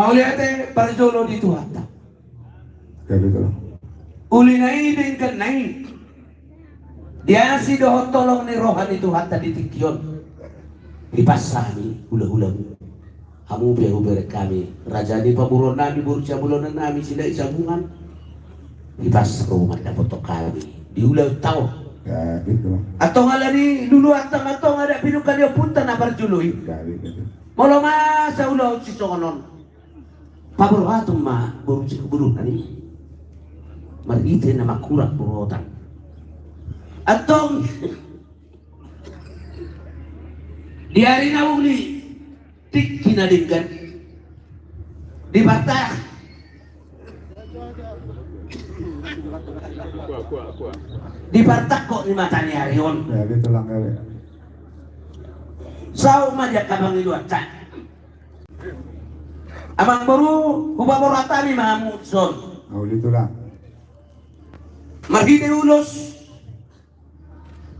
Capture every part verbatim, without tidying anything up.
Mauliate parjolo di Tuhanta. Uli na i denggan na i, diasi dohot holong ni roha ni Tuhanta di tingki on. Hipas hami hulahula, hamu pe hubereng hami raja ni pamoruon nami, boru sihaholongan nami Silahi Sabungan. Hipas ro mandapothon hami di ulaonta on. Antong ala ni luluanta ma antong adat pinungka ni ompunta na parjolo i. Molo masa ulaon sisongon on, paborhaton ma boru sihaholongan i marhite na mangkurak borhotan. Antong di ari na uli, tingki na denggan, di partak, di partak kok ni mata ni ari on, saut ma di angka pangidoanta. Amangboru, hupaborhat hami ma hamu dison. Uli tulang. Marhite ulos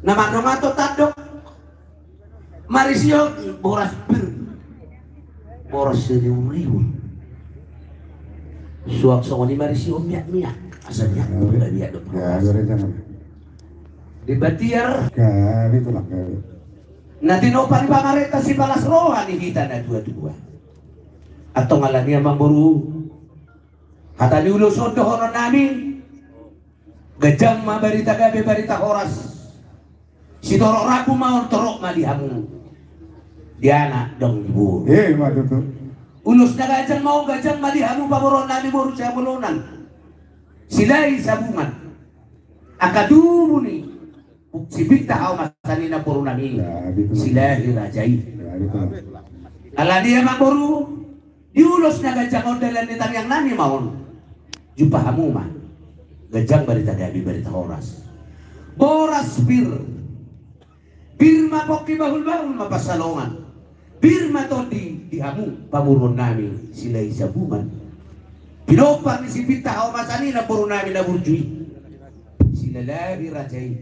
na mardongan tandok, marisihon boras pir, boras siriuriu. Suang songon i marisihon miak-miak, asa miak pun miak do. Di batiar. Na tinopa ni pamarenta sipalas roha ni hita na dua-dua. Antong ala ni amangboru, hata ni ulos on dohonon nami. Ganjang ma barita gabe barita horas. Sitorop rambu ma on, torop ma di hamu, di anak dohot di boru. Ulos na ganjang ma on, ganjang ma di hamu pamoruon nami boru sihaholongan Silahi Sabungan, angka tubu ni Sipinta Haomasan i namboru nami Silahi Raja i. Ala ni amangboru, di ulos na ganjang on dalan ni tangiang nami ma on. Jumpa hamu ma ganjang barita gabe barita horas. Boras pir, pir ma pongki, bahul-bahul ma pansalongan. Pir ma tondi di hamu pamoruon nami Silahi Sabungan, pinompar ni Sipinta Haomasan i namboru nami na burju i, Silahi Raja i.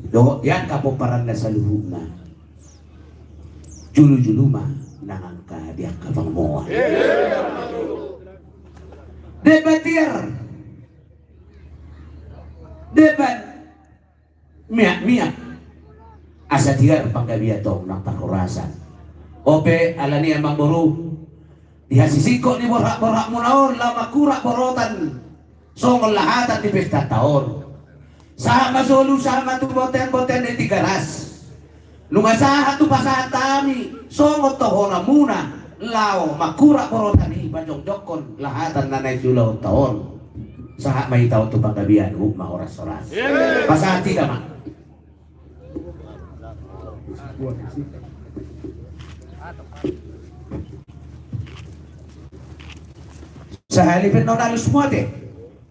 Dohot di angka pomparanna saluhutna. Jolo-jolo ma nang angka di angka pangomoan. Deba tiar, deba miak-miak, asa tiar panggabean tong nang parhorasan. Ope, ala ni amangboru, di hasisingkop ni borhat-borhatmuna on laho mangkurak borhotan songon lahatan di pestanta on. Sahat ma solu, sahat ma tu bontean-bontean ni Tigaras. Nunga sahat tu pasahat hami songon tohonanmuna laho mangkurak borhotan i, pajongjongkon lahatan na naeng siulaonta on. Sahat ma hita on tu panggabean, huhut ma horas-horas. Pasahat hita ma. Sahali pe non alus muate.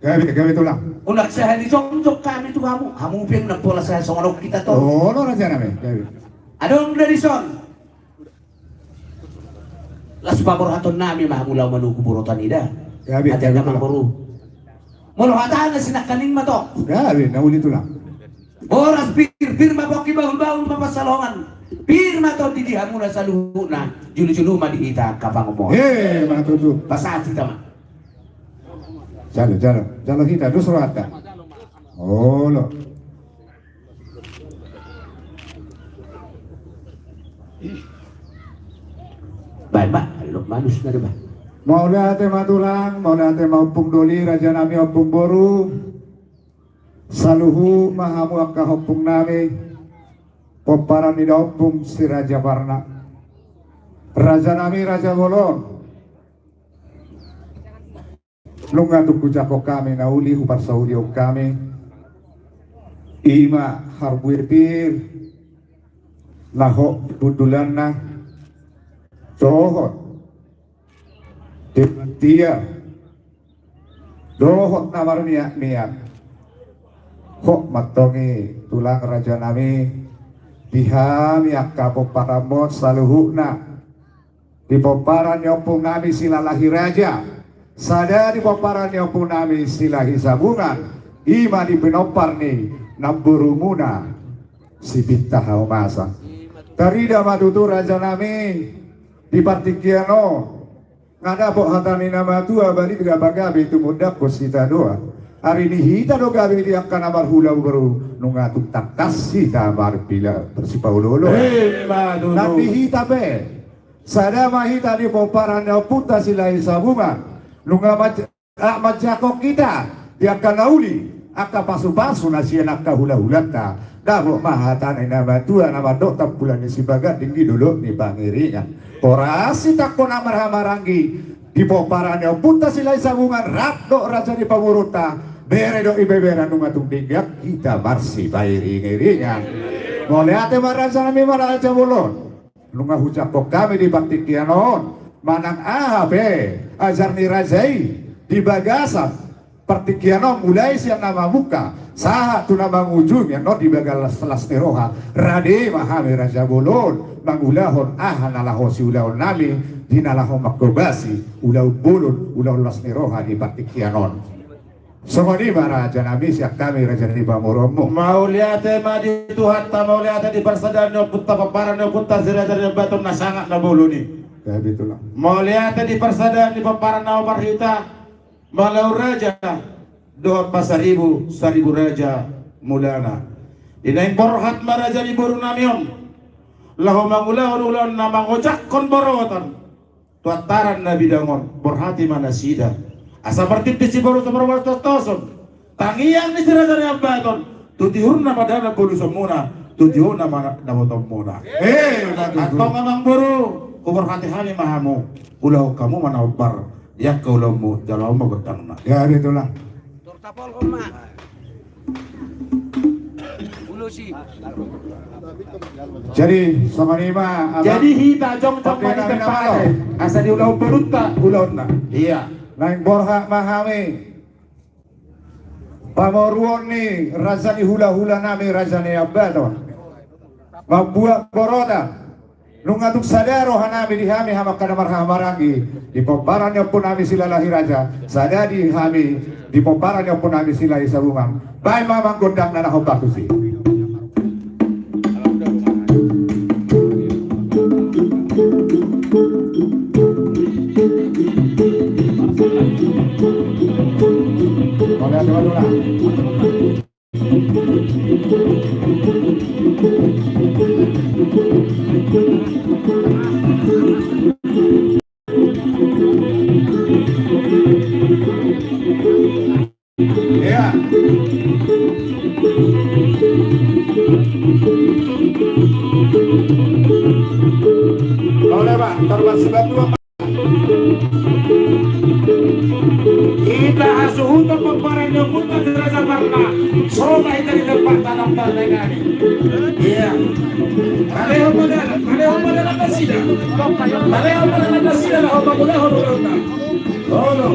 Gabe, gabe tulang. Unang sahali jongjong hami tu hamu, hamu pe unang pola sahali songon on hita tong. Olo raja nami, gabe. Adong do dison. Las paborhaton nami ma hamu laho manungkun borhotan i da. Gabe, gabe tulang. Molo hatana sinangkaning ma tong. Gabe, na uli tulang. Boras pir, pir ma pongki, bahul-bahul ma pansalongan. Pir ma tondi di hamuna saluhutna, jolo-jolo ma di hita angka pangomoan. Emma tutu. Pasahat hita ma. Jalo, jalo, jalo hita dos rohanta. Olo. Baen ma, alok manus na do ba. Mauliate ma tulang, mauliate ma ompung doli, raja nami, ompung boru. Saluhut ma hamu angka ompung nami, pomparan ni daompung si Raja Parna. Raja nami, raja bolon. Nunga tung hujangkon hami na uli, huparsaulihon hami. Ima harbue pir na hot hundulanna, dohot deba tiar, dohot na marmiak-miak. Hot ma antong i tulang raja nami, di hami angka pomparanmon saluhutna. Di pomparan ni ompung nami Silalahi Raja, sada di pomparan ni ompung nami Silahi Sabungan, ima di pinompar ni namborumuna Sipinta Haomasan. Tarida ma tutu raja nami, di partingkian on Nga dapot hata ni na matua, balintang gabe-gabe tumundalhon sitadoan. Ari ni hita do gabe di angka na marhula boru, nunga tung tangkas hita marpila marsipaolo-oloan. Emma tutu. Nang di hita pe, sada ma hita di pomparan ni ompunta Silahi Sabungan. Nunga manj-, ah, manjangkon hita di angka na uli, angka pasu-pasu na sian angka hula-hulanta. Dapot ma hata ni na matua na mandok: Tampulan ni Sibaganding di dolok ni Pangiringan. Horas hita angka na marhaha-maranggi di pomparan ni ompunta Silahi Sabungan, rap dohot raja ni pamoruonta, bere dohot ibebere, nunga tung denggan hita marsipairing-iringan. Mauliate ma raja nami, ma raja bolon. Nunga hujangkon hami di partingkian on manang aha pe ajar ni raja i di bagasan partingkian on, mulai sian na mamungka sahat tu na mangujungi annon di bagasan las, las ni roha. Rade ma hami raja bolon mangulahon aha na laho siulaon nami di na laho mangkobasi ulaon bolon, ulaon las ni roha di partingkian on. Songon i ma raja nami, sian hami raja ni pamoruonmu. Mauliate ma di Tuhanta, mauliate di parsadaan ni ompunta, pomparan ni ompunta si Raja Riambaton na sangap na bolon i. Ya, betul lah. Mauliate di parsadaan ni pomparan na ompar hita, Malau Raja dohot Pasaribu, Saribu Raja Mulana. Di naeng borhat ma raja ni boru nami on laho mangulahon ulaon na mangojakhon borotan tu antaran na bidang on, borhati ma nasida. Asa martintin siboru, so marbolas tontoson tangiang ni si Raja Riambaton, tu tihurna ma dalan bolusonmuna, tu tihona ma dapotonmuna. Eh, antong amang boru, huborhati hami ma hamu, ulahon hamu ma na hombar di angka ulaonmu, jalo hamu ma gondangna. Ya, betul lah. Tortapol ma. Jadi songon i ma, jadi hita jongjong ma di tempat asa diulahon borunta ulaonna. Iya. Naeng borhat ma hami, pamoruon ni raja ni hulahula nami, Raja Riambaton, mambuat borotan. Nunga tung sada roha nami di hami hamu angka na marhaha-maranggi di pomparan ni ompu nami Silalahi Raja, sada di hami di pomparan ni ompu nami Silahi Sabungan. Baen ma amang gondangna na hombar tusi. Ia. Oleh, Pak, terima kasih bantuan, Pak. Hita hasuhuton pomparan ni ompunta si Raja Parna. Soba hita di tempat tanam partai kami. Iya. Malehon ma dalan, malehon ma dalan nasida. Malehon ma dalan nasida, laho mangulahon ulaonna. Olo.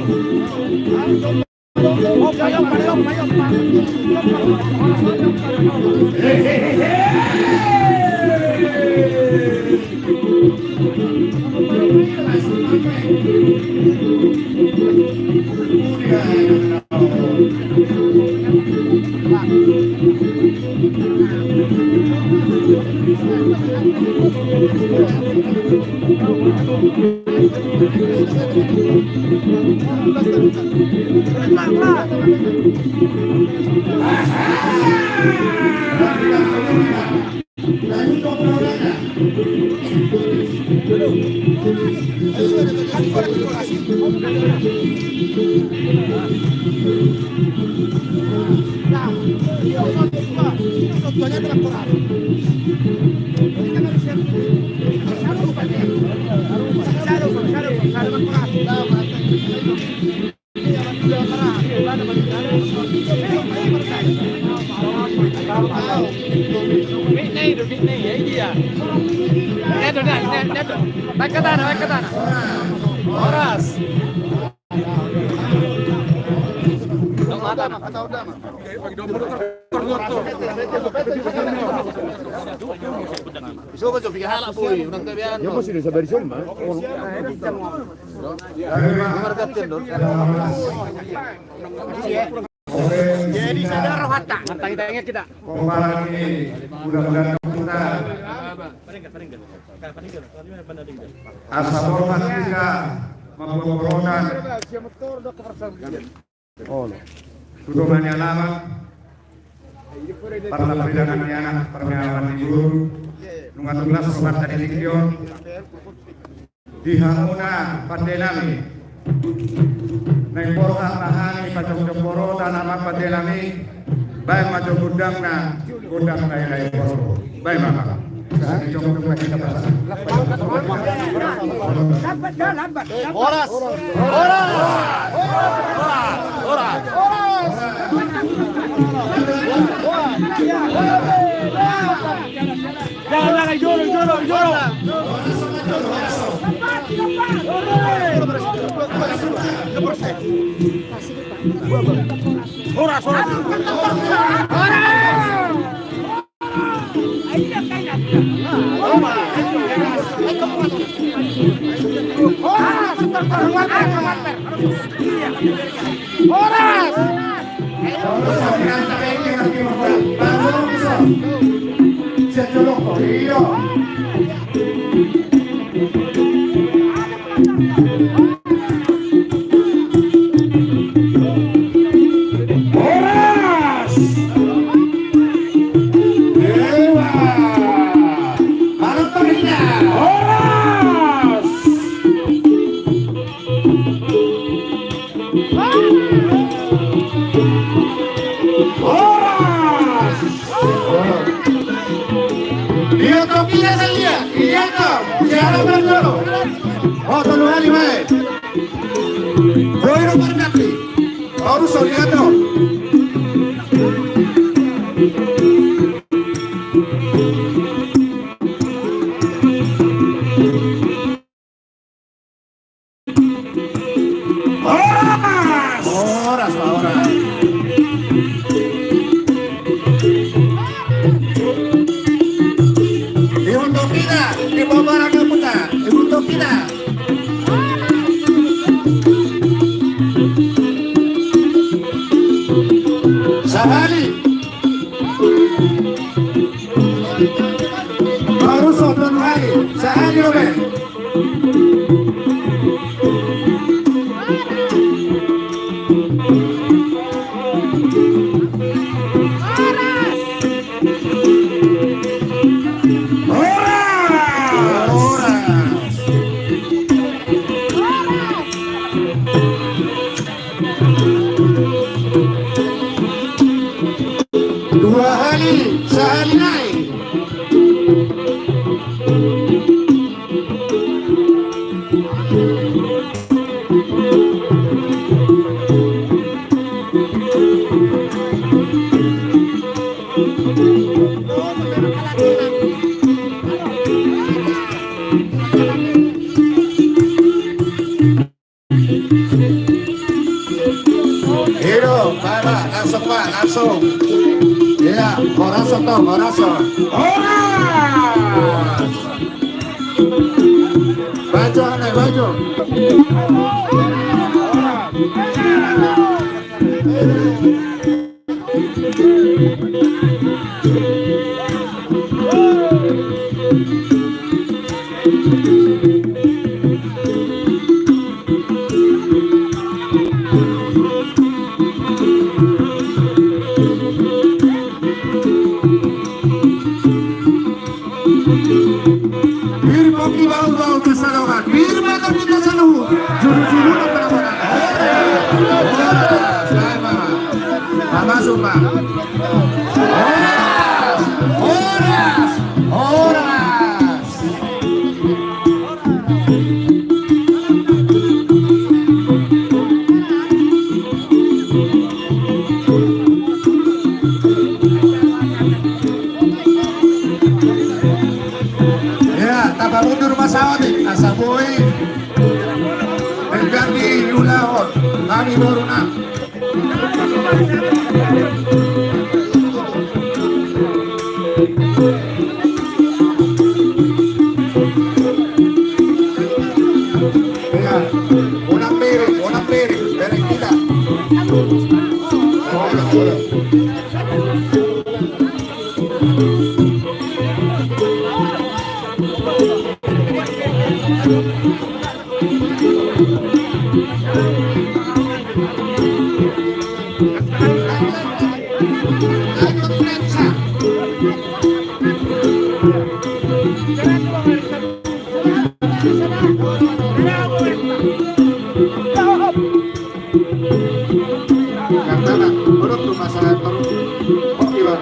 Baen ke tana, baen ke tana. Horas. Jadi sada rohanta. Martangi-tangi hita. Asa borhat hita. mambuat porotan tu dongan ni alaman, parlampirangan ni anak, parniawan ni boru, nunga tulas rohanta di tingki on. Di hamuna pande nami, naeng borhat ma hami pajongjong porotan, amang pande nami. Baen ma jo gondangna, gondang na i, na i porlu. Baen ma, amang. Sahat jongjong ma hita pasahat. Horas! Horas! Horas! Horas! Jangan, jangan, jolo, jolo, jolo. Horas, horas. Horas! Horas! Ewa! Horas! Horas! Lihat topinya saya lihat, lihat dong, siapa betul? Oh, tolu hali bae. Boy nomor nanti. Baru saya lihat dong. Horas! Horas, Pak, horas. Ihunduk kita, di bawah barang kita, ihunduk kita. Sahali. Baru sopan hari, sahali, Robert. Horas! Horas! Dua hali, sahali nai. Ido, Pak, Pak, langsung, Pak, langsung. Iya, horas, Pak, horas. Horas! Bajo, aneh, bajo. Pir pongki bau-bau tu sadongan. Pir mata pita saluhut. Julu-julu na panapanan. Horas, horas, horas. Horas, horas, horas. Ya, tapamundur ma saotik, asa boi denggan di ulahon nami boruna. Unang miring, unang miring, bereng kita. Yang tangan, urut rumah saya terus. Oke, Bang.